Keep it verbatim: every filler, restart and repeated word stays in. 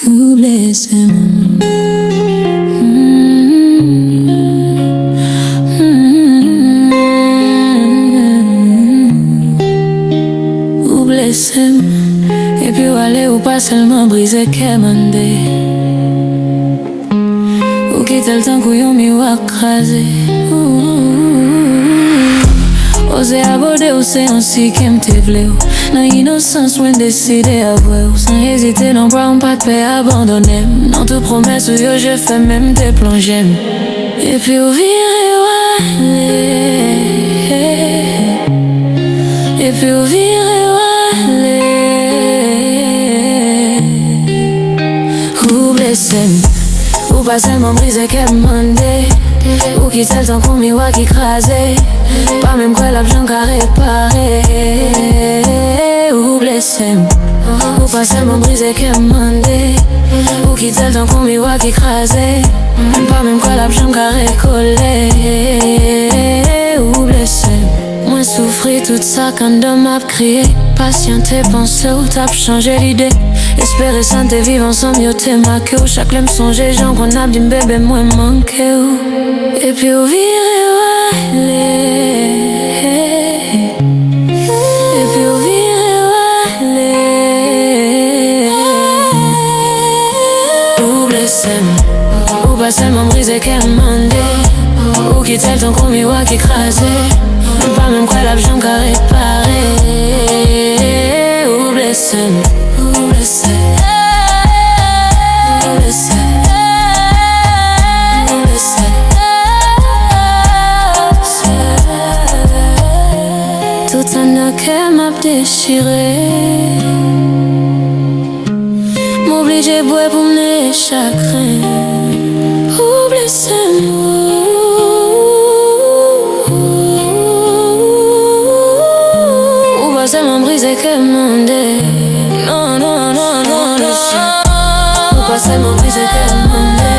Ou blese m. Ou blese m. Epi w ale, ou pa sèlman brize kè m annde. Ou kite l tankou yon miwa k kraze. Oze abòde w, se yon si ke m te vle w. Nan inosans mwen deside avwe w. San ezite non, bra, m pa t pè abandone m. Nan tout pwomès ou yo, je fè menm te plonje m. Epi w vire w ale. Epi w vire w ale. Ou blese m. Ou pa sèlman brize kè m annde. Ou kite l tankou miwa ki kraze. Pa menm kwè l ap janm ka repare. Ou blese m. Ou pa sèlman brize kè m annde. Ou kite l tankou miwa ki kraze. M pa menm kwè l ap janm ka rekole. Ou blese m. Mwen soufri tout sa k anndan m ap kriye. Pasyante, panse w t ap chanje lide. Espere sa n te viv ansanm yo te make w. Chak lè m sonje jan w konn ap di m, bebe, mwen manke w. Epi w vire w ale. Epi w vire w ale. Ou blese m. Ou pa sèlman brize kè m annde. Ou kite l tankou miwa ki kraze. M pa menm kwè l ap janm ka repare. Ou blese m. Ou blese m. Ou blese m. Ou blese m. Tout anndan kè m ap dechire. M oblije bwè pou m neye chagren. Ou blese m. Ou pa sèlman brize kè m annde. Non, non, non, non, non. Ou pa sèlman brize kè m annde.